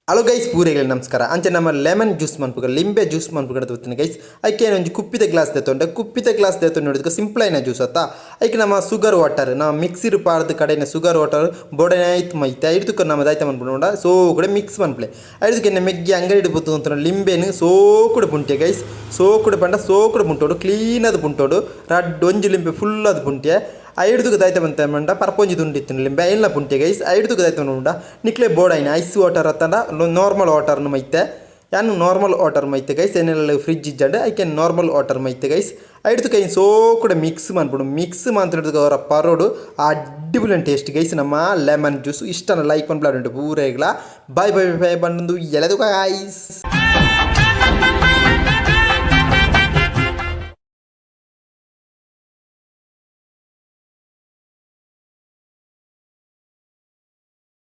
Hello guys, ಪೂರೆಗಳ ನಮಸ್ಕಾರ. ಅಂಚೆ ನಮ್ಮ ಲೆಮನ್ ಜ್ಯೂಸ್ ಮನ್ಪುಗ, ಲಿಂಬೆ ಜ್ಯೂಸ್ ಮನ್ಪುಗ ಗೊತ್ತಿನ ಗೈಸ್. ಐಕೆ ಒಂಜಿ ಕುಪ್ಪಿದ ಗ್ಲಾಸ್ ದೆತ್ತೊಂಡೆ. ಕುಪ್ಪಿದ ಗ್ಲಾಸ್ ದೆತ್ತೊಂಡು ನೋಡಿದ್ಕ ಸಿಂಪಲ್ ಆಯಿನ ಜ್ಯೂಸ್ ಅತ್ತ. ಐಕೆ ನಮ್ಮ ಸುಗರ್ ವಾಟರ್, ನಮ್ಮ ಮಿಕ್ಸಿಡ್ ಪಾಡ್ದು ಕಡೆನ ಸುಗರ್ ವಾಟರ್ ಬೋಡನೆ ಆಯ್ತು ಮೈತೆ. ಐದುಕ ನಮ್ಮ ದಾಯ್ತ ಮನ್ಪುಂಡ ಸೋ ಕೂಡ ಮಿಕ್ಸ್ ಮನ್ಪಲೆ. ಐದುಕ ಎನ್ನ ಮೆಗ್ಗಿ ಅಂಗಡಿ ಪೊತ್ತು ಲಿಂಬೆನು ಸೋ ಕೂಡ ಪುಂಟೆ ಗೈಸ್. ಸೋ ಕೂಡ ಪಂಡ ಸೋ ಕೂಡ ಪುಂಟೋಡು, ಕ್ಲೀನ್ ಅದು ಪುಂಟೋಡು. ರಡ್ಡ್ ಒಂಜಿ ಲಿಂಬೆ ಫುಲ್ ಅದು ಪುಂಟೆ. ಐಡ್ದುಗ ದಾಯ್ತ ಬಂತ ಮಂಡ ಪರ್ಪೊಂಜಿ ತುಂಡು ಇತ್ತು ಲಿಂಬೆ ಐಲ್ನ ಪುಂಟೆ ಗೈಸ್. ಐಡ್ದುಗ ದಾಯ್ತ ಉಂಡ ನಿಕ್ಲೆ ಬೋಡೈನ ಐಸ್ ವಾಟರ್ ಅತ್ತಂಡ ನಾರ್ಮಲ್ ವಾಟರ್ನು ಮೈತೆ. ಯಾನು ನಾರ್ಮಲ್ ವಾಟರ್ ಮೈತೆ ಗೈಸ್. ಏನೆಲ್ಲ ಫ್ರಿಜ್ ಇಜ್ಜಂಡ ಐಕೆ ನಾರ್ಮಲ್ ವಾಟರ್ ಮೈತೆ ಗೈಸ್. ಐಡ್ದು ಕೈ ಸೋ ಕೂಡ ಮಿಕ್ಸ್ ಮನ್ಪುಡು. ಮಿಕ್ಸ್ ಮಂತ್ರದ ಅವರ ಪರೋಡು ಅಡ್ಡಿಬುಲನ್ ಟೇಸ್ಟ್ ಗೈಸ್. ನಮ್ಮ ಲೆಮನ್ ಜ್ಯೂಸ್ ಇಷ್ಟನ ಲೈಕ್ ಪನ್ಪುಂಡು ಪೂರೆಗ್ಲ. ಬಾಯ್ ಬಾಯ್ ಬಾಯ್ ಬಂದು ಎಲೆದು ಗೈಸ್.